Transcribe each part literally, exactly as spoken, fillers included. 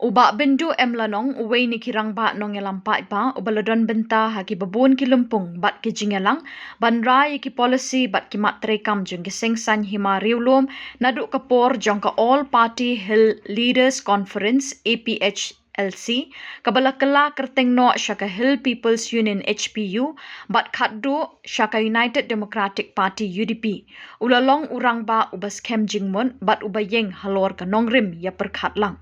U Bah Bindu M Lanong, uwei na ki rangbah nongïalam paidbah, uba la don bynta ha ki babun ki lympung bad ki jingïalang ban rai ïa ki policy bad ki mat treikam jong ki seng saiñ hima riewlum, naduh ka por jong ka All Party Hill Leaders Conference, A P H L C, kaba la kylla kyrteng noh sha ka Hill People's Union, H P U, bad khatduh sha ka United Democratic Party, U D P. U la long u rangbah uba skhem jingmut bad uba ïeng halor ka nongrim ïa pyrkhat lang.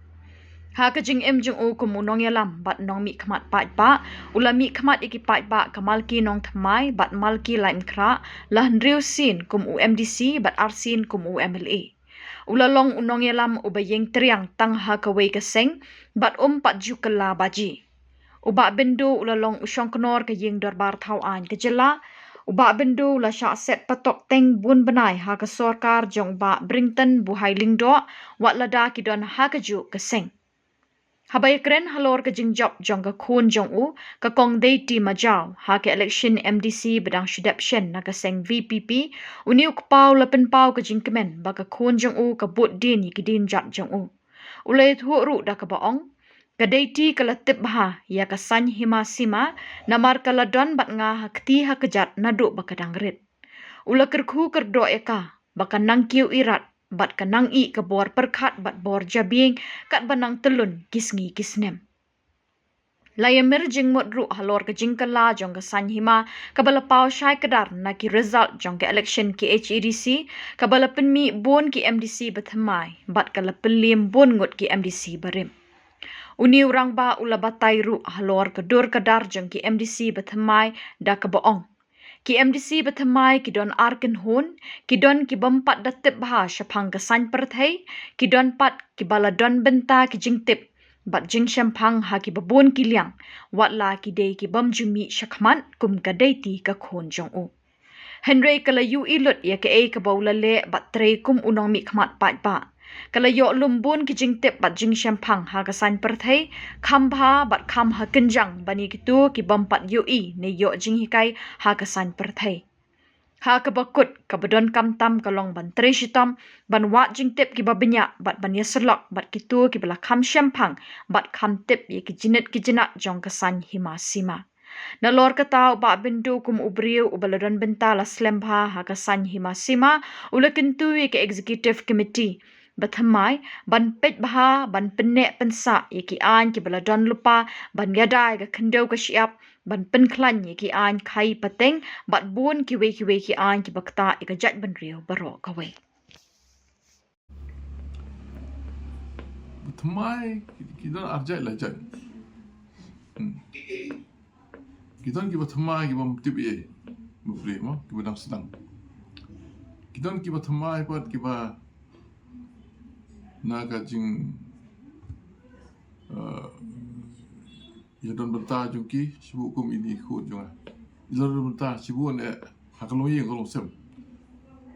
Ha ka jingim jong u kum u nongïalam bad nongmihkhmat paidbah, u la mihkhmat ïa ki paidbah ka Malki Nongthymmai bad Malki Laitumkhrah la hynriew sien kum u M D C bad ar sien kum u M L A. U la long u nongïalam uba ïeng triang tang ha kawei ka seng bad um pat ju kylla baji. U Bah Bindu u la long u shongknor ka ïing dorbar thaw aiñ ka jylla. U Bah Bindu u la shah set patok teng bun bnai ha ka sorkar jong u Bah Brington Buhai Lyngdoh, wat lada ki don ha kajuh ka seng. Haba ïakren halor ka jingjop jong ka khun jong u, ka Kong Deiti Majaw, ha ka election M D C ba dang shu dep shen na ka seng V P P, une u kpa u la pynpaw ka jingkmen ba ka khun jong u ka bud dien ïa ki dienjat jong u. U la ïathuh ruh da kaba ong, ka Deiti ka la tip bha ïa ka saiñ hima sima, namar ka la don bad nga ha kti ha kjat naduh ba ka dang rit. U la kyrkhu kyrdoh ïa ka ba ka nang kiew irat bad ka nang ïeh ka bor pyrkhat bad bor jabieng katba nang tyllun ki sngi ki snem. La ïamir jingmut ruh halor ka jingkylla jong ka saiñ hima kaba la paw shai kdar na ki result jong ka election K H A D C, kaba la pynmih bun ki M D C bathymmai bad ka la pynliem bun ngut ki M D C barim. Une u rangbah u la batai ruh halor ka dur ka dar jong ki M D C bathymmai da kaba ong, ki M D C bathymmai ki don ar kynhun, ki don ki bym pat da tip bha shaphang ka saiñ pyrthei, ki don pat kiba la don bynta ki jingtip bad jingshemphang ha ki babun ki liang, wat la ki dei ki bym ju mih shakhmat kum ka Deiti ka khun jong u. Hynrei ka la ïohi lut ïa kaei kaba u la leh bad trei kum u nongmihkhmat paidbah. Ka la ïoh lum bun ki jingtip bad jingshemphang ha ka saiñ pyrthei, kham bha bad kham ha kynjang ban ïa kito ki bym pat ïohi ne ïoh jinghikai ha ka saiñ pyrthei. Ha kaba kut, kaba donkam tam ka long ban trei shitom ban wad jingtip kiba bniah bad ban ïasyllok bad kito kiba la kham shemphang bad kham tip ïa ki jnit ki jnat jong ka saiñ hima sima. Nalor kata, u Bah Bindu kum u briew uba la don bynta la slem bha ha ka saiñ hima sima, u la kyntu ïa ka Executive Committee bathymmai ban peit bha, ban pynneh pynsah ïa ki aiñ kiba la don lypa, ban ïada ïa ka khyndew ka shyiap, ban pynkhlaiñ ïa ki aiñ khai pateng bad bun kiwei kiwei ki aiñ kiba ktah ïa ka jaitbynriew baroh kawei. Bathymmai ki, ki don ar jait lai jait. Hmm. Ki don kiba thymmai kiba ym tip ei ei. Bapli mo, kiba dang sdang. Ki don kiba thymmai pat kiba na ka jing, eh, ïa don bynta jong ki, shibun kum ine i khun jong nga. I la don bynta shibun eh ha ka longïing ka longsem.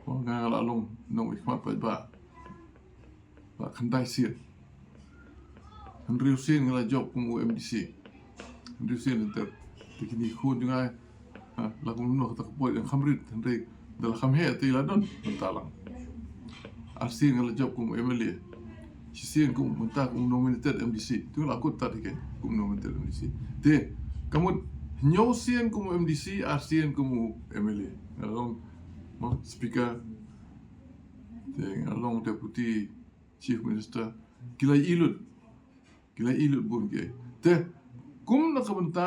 Mo, nga la long nongmihkhmat paidbah la khyndai sien. Hynriew sien nga la jop kum u M D C. Hynriew sien te, te kine i khun jong nga, ha, la kumno kata ka por ïa kham rit, hynrei da la kham heh te la don bynta lang. Ar sien nga la jop kum M L A. Shi sien kum mynta kum nominated M D C. Te nga la kut tad hi kein kum nominated M D C. Te ka mut hynñiew sien kum M D C, ar sien kum M L A. Nga long, mo, speaker. Te nga long deputy chief minister. Ki la ïohi lut. Ki la ïohi lut bun ki. Te kum na ka bynta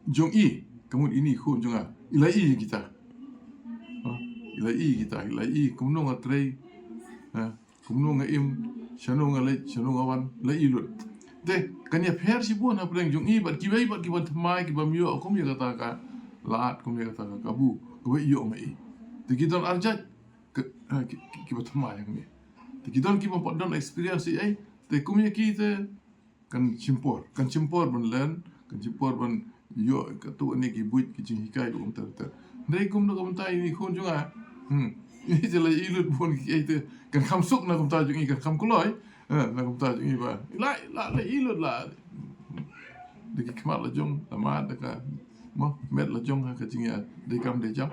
jong i, ka mut ine i khun jong nga, i la ïohi kita. Ha? I la ïohi kita, i la ïohi kumno nga trei. Ha? Kumno nga im, shano nga leit, shano nga wan, la ïohi lut. Te kan ïapher shibun hapdeng jong i bad kiwei bad kiba thymmai, kiba ym ïoh kum ïa kata ka lad, kum ïa kata ka kabu kaba ïoh ma i. Te ki don ar jait ki, ha, ki, ki, kiba thymmai ïa kane. Te ki don kiba ym pat don experience ei ei, te kum ïa ki te kan shim por, kan shim por ban learn, kan shim por ban ïoh katto katne ki buit ki jinghikai ba kumta kumta. Hynrei kum na ka bynta ine i khun jong nga, hmm, ine te la ïohi lut bun kiei te kan kham suk na ka bynta jong i, kan kham kloi, eh, na ka bynta jong i ba la, la, la ïohi lut la. Da ki khmat la jong, la mad da ka, mo, met la jong ha ka jingïadei kam dei jam.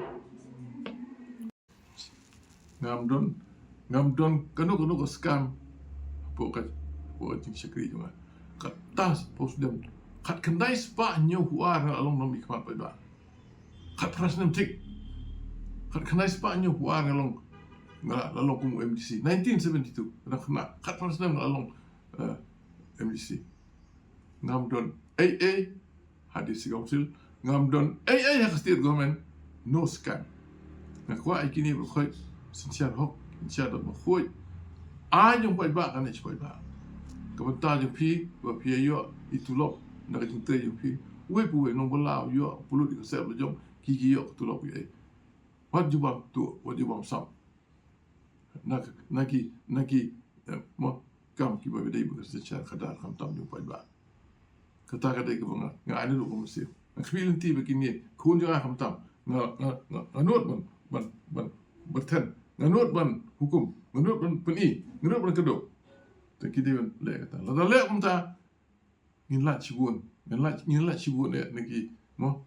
Ngam don, ngam don kano kano ka skam hapoh ka, Wa jingshakri jong nga. Kata spah snem. Khatkhyndai spah hynñiew phew ar nga la long nongmihkhmat paidbah. Khatphra snem thik. Khatkhyndai spah hynñiew phew ar nga long, nga la long kum M D C. Nineteen seventy-two. Nga khynnah. Khatphra snem nga la long, eh, M D C. Ngam don ei ei ha District Council, ngam don ei ei ha ka State Government, no scam. Nga kwah ïa kine ba khot synshar hok, synshar da ba khot. Ai jong paidbah ka neh sha paidbah. Ka bynta jong phi ba phi ïoh i tulop na ka jingtrei jong phi. Uwei pa uwei nongbylla u ïoh pynlut ïa ka sep la jong, ki ki ïoh ka tulop ïa. Wat ju bam tuh, wat ju bam sam. Na, na ki, na ki, eh, mo, kam kiba dei ba ka synshar khadar khamtam jong paidbah. Kata ka dei kaba nga, nga ai naduh ka mynsiem. Nga khmih lynti ba kine khun jong nga khamtam. Nga, nga, nga, nga nud ban, ban, ban, ban ther. Nga nud ban hukum. Nga nud ban pyni. Nga nud ban kdew. Te ki dei ban leh kata. Lada leh kumta, ngin lait shibun. Ngin lait, ngin lait shibun eh na ki, mo.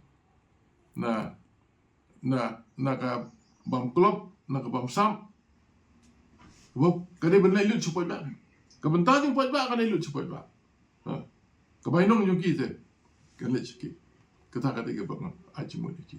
Na, na, na ka bam klop, na ka bam sam. Wa, ka dei ban leit lut sha paidbah. Ka bynta jong paidbah ka dei lut sha paidbah. Ha. Ka bainong jong ki te. Ka leit sha ki. Kata ka dei kaba nga ai jingmut ïa ki.